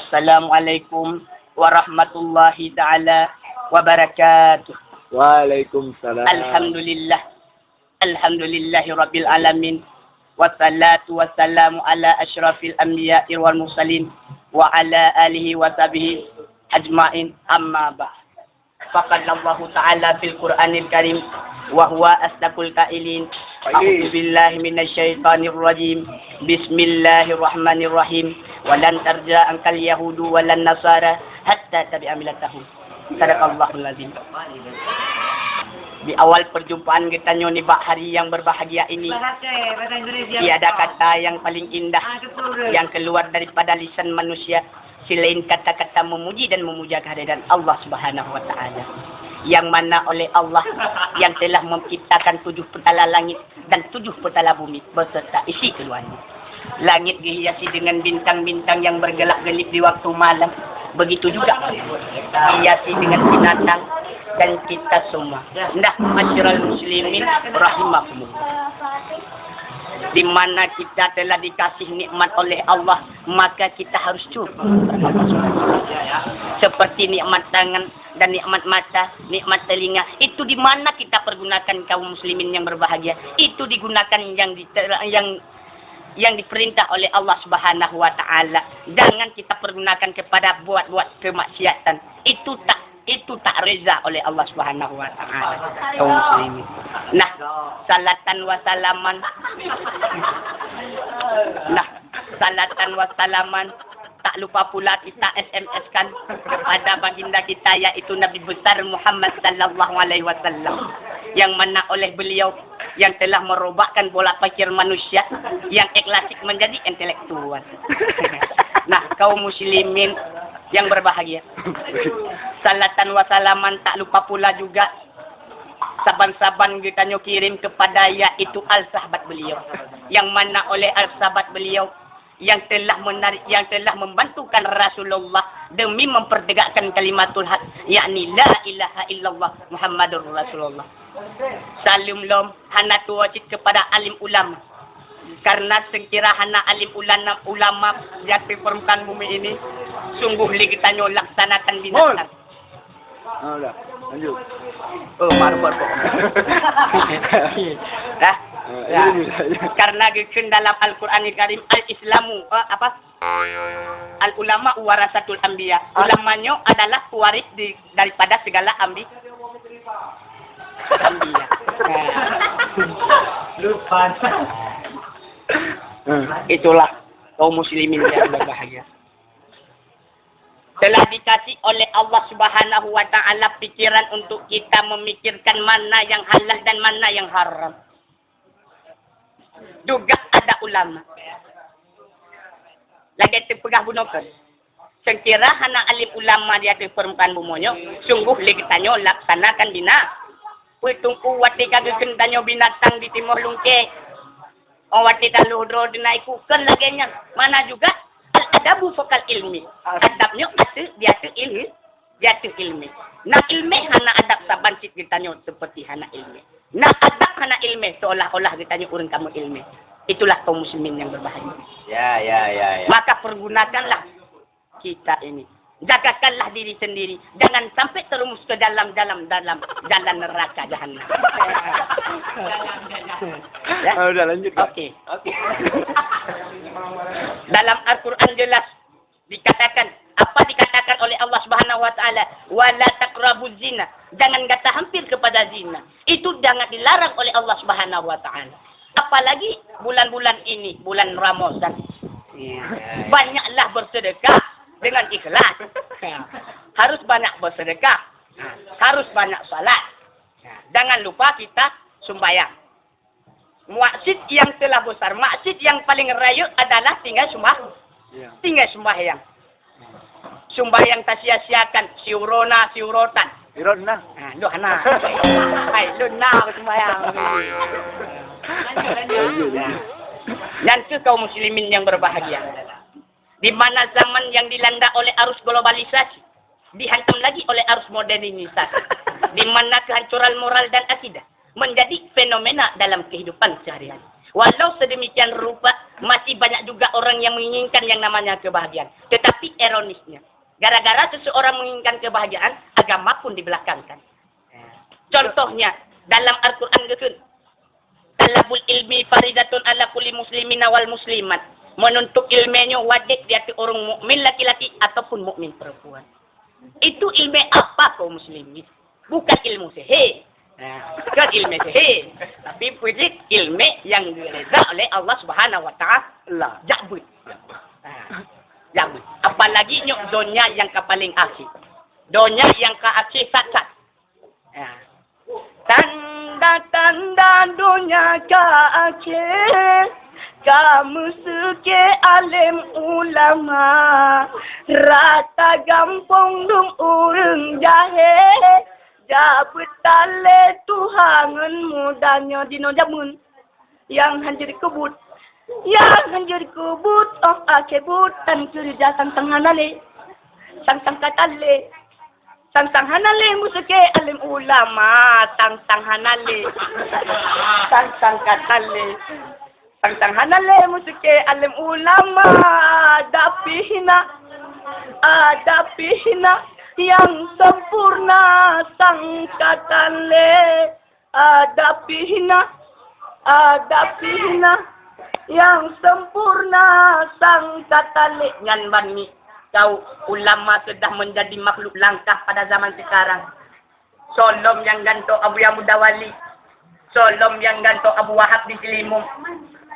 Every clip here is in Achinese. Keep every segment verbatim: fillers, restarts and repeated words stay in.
Assalamualaikum warahmatullahi taala wabarakatuh. Waalaikumsalam. Alhamdulillah. Alhamdulillahi rabbil alamin. Wassalatu wassalamu ala asyrafil anbiya'i wal mursalin wa ala alihi wa sahbihi ajmain. Amma ba'd. Faqalallahu ta'ala fil Qur'anil Karim wa huwa asdaqul qailin. A'udzu billahi minasy syaithanir rajim. Bismillahirrahmanirrahim. Wa lan tarda ankal yahudu wa lan nasara hatta tabi'a millatahum. Sadaqallahul azim. Di awal perjumpaan geutanyoe nibak hari yang berbahagia ini, tiada kata yang paling indah yang keluar daripada lisan manusia selain kata-kata memuji dan memuja kehadiran Allah Subhanahu wa Ta'ala. Yang mana oleh Allah yang telah menciptakan tujuh petala langit dan tujuh petala bumi beserta isi keluarnya. Langit dihiasi dengan bintang-bintang yang bergelap-gelip di waktu malam. Begitu juga dihiasi dengan binatang dan kita semua. Nah, ma'asyiral muslimin rahimakumullah. Di mana kita telah dikasih nikmat oleh Allah, maka kita harus syukur. Seperti nikmat tangan dan nikmat mata, nikmat telinga, itu di mana kita pergunakan, kaum muslimin yang berbahagia. Itu digunakan yang di, yang yang diperintah oleh Allah Subhanahu wa Ta'ala. Jangan kita pergunakan kepada buat-buat kemaksiatan. Itu tak, itu tak reza oleh Allah Subhanahu wa Ta'ala, kaum muslimin. Nah, salatan wa salaman. Nah, salatan wa salaman. Tak lupa pula kita S M S-kan kepada baginda kita, yaitu Nabi besar Muhammad sallallahu alaihi wasallam, yang mana oleh beliau yang telah merubahkan pola pikir manusia yang klasik menjadi intelektual. Nah, kaum muslimin yang berbahagia, salatan wa salaman tak lupa pula juga saban-saban geutanyoe kirim kepada yaitu al sahabat beliau, yang mana oleh al sahabat beliau yang telah menarik, yang telah membantukan Rasulullah demi mempertegakkan kalimatul haq, yakni la ilaha illallah Muhammadur Rasulullah. Saleuem lom hana tuwoe cit kepada alim ulama. Karena sekira hana alim ulama, ulama di atas permukaan bumi ini, sungguh lé geutanyoe laksanakan binatang. Ah, udah. Lanjut. Oh, mak, mak, mak. Dah. Ah, ya. Iya, iya, iya. Karena geukheun dalam Al-Quranil Karim, al-Islamu, eh, apa? Al-ulama warasatul anbiya. Ah. Ulama nyoe adalah pewaris di, daripada segala ambi-, anbiya. Lupa. Hmm. Itulah kaum muslimin yang berbahagia. Telah dikasih oleh Allah Subhanahu wa Ta'ala pikiran untuk kita memikirkan mana yang halal dan mana yang haram. Juga ada ulama. Lagèe teupeugah bunoe kan. Seukira hana alim ulama di ateueh peurmukaan bumoe nyoe, sunggoh lé geutanyoe laksanakan bina. Peuteungku watèe ka geukheun tanyoe binatang di timoh lungkée. Oh, watèe taloh droe di na iku kheun lagèe nyan. Mana juga al-adabu fokal ilmi. Adab nyoe ateueh, di ateueh ilmi, di ateueh ilmi. Na ilmi hana adab saban cit geutanyoe seperti hana ilmi. Na adab hana ilmi seolah-olah geutanyoe ureueng kamoe ilmi. Itulah kaum muslimin yang berbahagia. Ya, ya, ya, ya. Maka pergunakanlah kita ini. Jagakanlah diri sendiri. Jangan sampai terjerumus ke dalam, dalam, dalam jalan neraka jahanam. Ya? Ah, udah, lanjutkan. Oke. Oke. Dalam Al-Quran jelas dikatakan, apa dikatakan oleh Allah Subhanahu wa Ta'ala? "Wala taqrabuz zina." Jangan gata hampir kepada zina. Itu sangat dilarang oleh Allah Subhanahu wa Ta'ala. Apalagi bulan-bulan ini, bulan Ramadan. Ya. Banyaklah bersedekah dengan ikhlas. Harus banyak bersedekah. Harus banyak salat. Jangan lupa kita sumbayang. Maksiat yang telah besar, maksiat yang paling rayeuk adalah tinggai sumba-, ya, tinggai sumbayang. Sumbayang tasia-siakan, siuroe na, siuroe tan. Siuroe na. Ha, lôn hana. Hai, lôn na sumbayang. Nyan keuh kaum muslimin yang berbahagia. Di mana zaman yang dilanda oleh arus globalisasi, dihantam lagi oleh arus modernisasi, di mana kehancuran moral dan akidah menjadi fenomena dalam kehidupan sehari-hari. Walau sedemikian rupa, masih banyak juga orang yang menginginkan yang namanya kebahagiaan. Tetapi ironisnya, gara-gara seseorang menginginkan kebahagiaan, agama pun dibelakangkan. Contohnya, dalam Al-Quran geukheun, "Talabul ilmi faridatun ala kulli muslimina wal muslimat." Menuntut ilmu nyoe wajib di ateueh ureuëng mukmin laki-laki ataupun mukmin perempuan. Itu ilmu apa, kaum muslimin? Bukan ilmu sihir. Nah, bukan ilmu sihir. Tapi peue jih, ilmu nyang geureda oleh Allah Subhanahu wa Taala. Jak beuet. Nah, jak beuet. Apalagi nyoe donya nyang ka paling akhé. Donya nyang ka akhé that-that. Nah. Tanda-tanda donya ka akhé, ka meuseuké além ulama. Rata gampông dum ureuëng jahé, jak beuet talé tuha ngon muda nyoe jinoe jameun. Nyang hanjeuet keu buet, nyang hanjeuet keu buet, óh akhé buet tan keureuja sang-sang hana lé, sang-sang ka talé. Sang-sang hana lé meuseuké além ulama, sang-sang hana lé. Sang-sang ka talé. Sang-sang hana lé meuseuké além ulama, tapi hina, tapi hina nyang sempurna sang ka talé. Ada pihna, ada pihna nyang sempurna sang ka talé. Nyan ban mi kau ulama sudah menjadi makhluk langkah pada zaman sekarang. Solom nyang gantoe Abuya Muda Wali, solom nyang gantoe Abu Wahab di Cilimeum,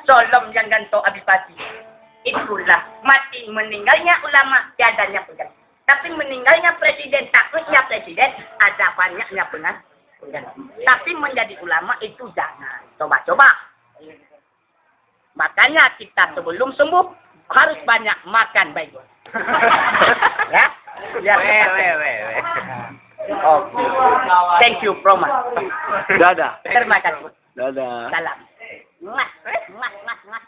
solom nyang gantoe Abi Pati. Itulah mati meninggalnya ulama, tiadanya pegangan. Tapi meninggalnya presiden, takutnya presiden, ada banyaknya pengan-, pengganti. Tapi menjadi ulama itu jangan coba-coba. Makanya kita sebelum sembuh harus banyak makan baik. Ya? Biar cepat sembuh. Oke. Thank you, Proman. Dadah. Terima kasih. Dadah. Salam. Muah, muah, muah, muah.